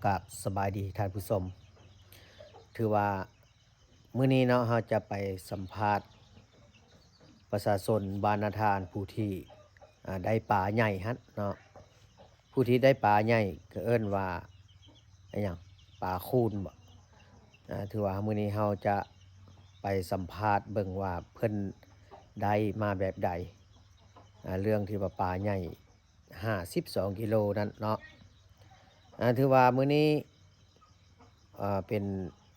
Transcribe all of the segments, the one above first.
ກາບສະບາຍດີທ່ານຜູ້ຊົມ. ຖືວ່າມື້ນີ້ເນາະ ເຮົາຈະໄປສຳພາດປະຊາຊົນບ້ານນາທານ ຜູ້ທີ່ ອ່າ ໄດ້ປາໃຫຍ່ຫັ້ນເນາະ. ຜູ້ທີ່ໄດ້ປາໃຫຍ່ກໍເອີ້ນວ່າ ອາຫຍັງ ປາຄູນບໍ? ອ່າ ຖືວ່າມື້ນີ້ເຮົາຈະໄປສຳພາດເບິ່ງວ່າເພິ່ນໄດ້ມາແບບໃດ? ອ່າ ເລື່ອງທີ່ວ່າປາໃຫຍ່ ຫ້າສິບສອງກິໂລນັ້ນເນາະ. ອ່າ ຖືວ່າມື້ນີ້ ອ່າ ເປັນ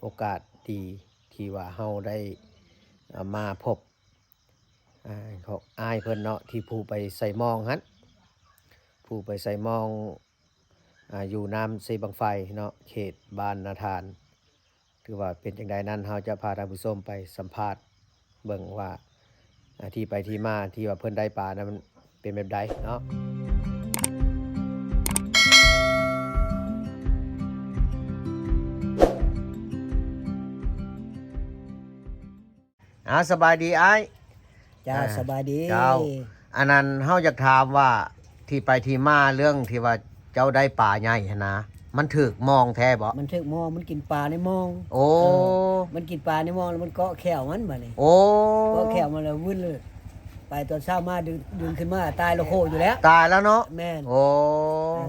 ໂອກາດດີທີ່ວ່າເຮົາໄດ້ ອ່າ ມາພົບ ອ່າ ຂອງອ້າຍເພິ່ນເນາະ ທີ່ຜູ້ໄປໃສ່ມອງຫັ້ນ ຜູ້ໄປໃສ່ມອງ ອ່າ ຢູ່ນ້ຳເຊບັ້ງໄຟເນາະ ເຂດບ້ານນາທານ. ຖືວ່າເປັນຈັ່ງໃດນັ້ນ ເຮົາຈະພາທ່ານຜູ້ຊົມໄປສຳພາດເບິ່ງວ່າ ອ່າ ທີ່ໄປທີ່ມາທີ່ວ່າເພິ່ນໄດ້ປານັ້ນ ມັນເປັນແບບໃດເນາະ. ອ່າ ສະບາຍດີອ້າຍ. ເຈົ້າ ອ່າ ສະບາຍດີ. ເຈົ້າ ອັນນັ້ນເຮົາຢາກຖາມວ່າ ທີ່ໄປທີ່ມາເລື່ອງທີ່ວ່າເຈົ້າໄດ້ປາໃຫຍ່ຫັ້ນນະ ມັນຖືກມອງແທ້ບໍ່? ມັນຖືກມອງ ມັນກິນປາໃນມອງ. ໂອ້ ເອີ ມັນກິນປາໃນມອງ ແລ້ວມັນເກາະແຂ້ວມັນບາດນີ້. ໂອ້ ເກາະແຂ້ວມັນແລ້ວວືນເລີຍ ໄປຕອນເຊົ້າມາດຶງ ດຶງຂຶ້ນມາຕາຍໂລໂຄຢູ່ແລ້ວ. ຕາຍແລ້ວເນາະ. ແມ່ນ. ໂອ້ ເອີ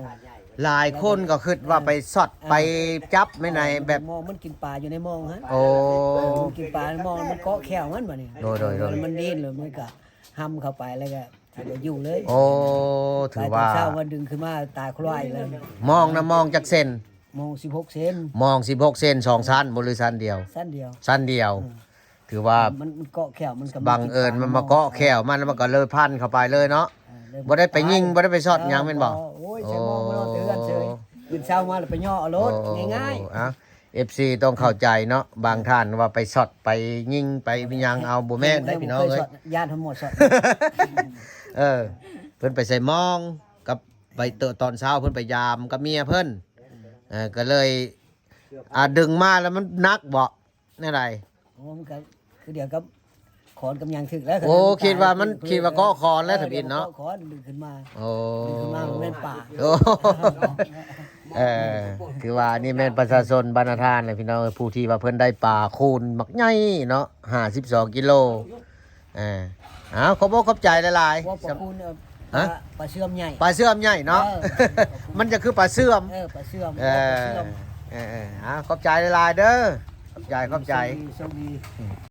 ຫຼາຍຄົນກໍຄິດວ່າໄປຊັອດ ເອີ ໄປຈັບແມ່ນໃດ ເອີ ແບບ ມອງ ມັນກິນປາຢູ່ໃນມອງຫັ້ນ. ໂອ້ ເອີ ມັນກິນປາໃນມອງ ມັນເກາະແຂ້ວມັນບາດນີ້. ໂດຍໆໆ ມັນດີ້ນແລ້ວມັນກໍຫຳເຂົ້າໄປ ແລ້ວກໍຖືວ່າຢູ່ເລີຍ. ໂອ້ ຖືວ່າ ໄປຕອນເຊົ້າມາດຶງຂຶ້ນມາຕາຄວາຍເລີຍ. ມອງນະ ມອງຈັກເຊັນ? ມອງສິບຫົກເຊັນ. ມອງສິບຫົກເຊັນ ສອງຊັ້ນບໍ່ ຫຼືຊັ້ນດຽວ? ຊັ້ນດຽວ. ຊັ້ນດຽວ. ເອີ ຖືວ່າ ມັນ ມັນເກາະແຂ້ວ ມັນກໍ ບັງເອີນມັນມາເກາະແຂ້ວມັນ ແລ້ວມັນກໍເລີຍພັນເຂົ້າໄປເລີຍເນາະ. ເອີ ເລີຍ ບໍ່ໄດ້ໄປຍິງ ຕາຍ ບໍ່ໄດ້ໄປຊັອດຫຍັງແມ່ນບໍ່? ໂອ້ຍ ໂອ້ ໃສ່ມອງມານອນແຕ່ເຮືອນເຊີຍ ຕື່ນເຊົ້າມາແລ້ວໄປຍໍ້ເອົາໂລດ. ໂອ້ ງ່າຍໆ. ເອົ້າ ເອັຟຊີຕ້ອງເຂົ້າໃຈເນາະ ບາງທ່ານວ່າໄປຊັອດ ໄປຍິງ ໄປຫຍັງເອົາ ບໍ່ແມ່ນໄດ໋ພີ່ນ້ອງເອີຍ. ຢ້ານເຂົາໝົດຊັອດ. ເອີ ເພິ່ນໄປໃສ່ມອງ ກັບໄປເຕີ ຕອນເຊົ້າເພິ່ນໄປຢາມກັບເມຍເພິ່ນ. ເອີ ກໍເລີຍ ອ່າ ດຶງມາແລ້ວມັນໜັກບໍ່? ແນວໃດ? ໂອ້ ມັນກໍຄືດຽວກັບຂອນກັບຫຍັງຖືກແລ້ວ. ໂອ້ ຄິດວ່າມັນ ຄິດວ່າເກາະຂອນແລ້ວທຳອິດເນາະ. ເກາະຂອນດຶງຂຶ້ນມາ. ໂອ້ ດຶງຂຶ້ນມາ ມັນແມ່ນປາ. ໂອ້ ເອີ ຄືວ່ານີ້ແມ່ນປະຊາຊົນບ້ານນາທານແຫຼະພີ່ນ້ອງເອີຍ ຜູ້ທີ່ວ່າເພິ່ນໄດ້ປາຄູນບັກໃຫຍ່ເນາະ ຫ້າສິບສອງກິໂລ. ເອີ ເອົາ ຂອບອົກຂອບໃຈຫຼາຍໆ. ວ່າປາຄູນ ເອີ ຮະ? ປາ ປາເຊື່ອມໃຫຍ່ ປາເຊື່ອມໃຫຍ່ເນາະ. ເອີ ມັນຈະຄືປາເຊື່ອມ. ເອີ ປາເຊື່ອມ. ເອີ ປາເຊື່ອມ. ເອີໆ ເອົາ ຂອບໃຈຫຼາຍໆເດີ ຂອບໃຈ ຂອບໃຈ. ໂຊກດີ ໂຊກດີ.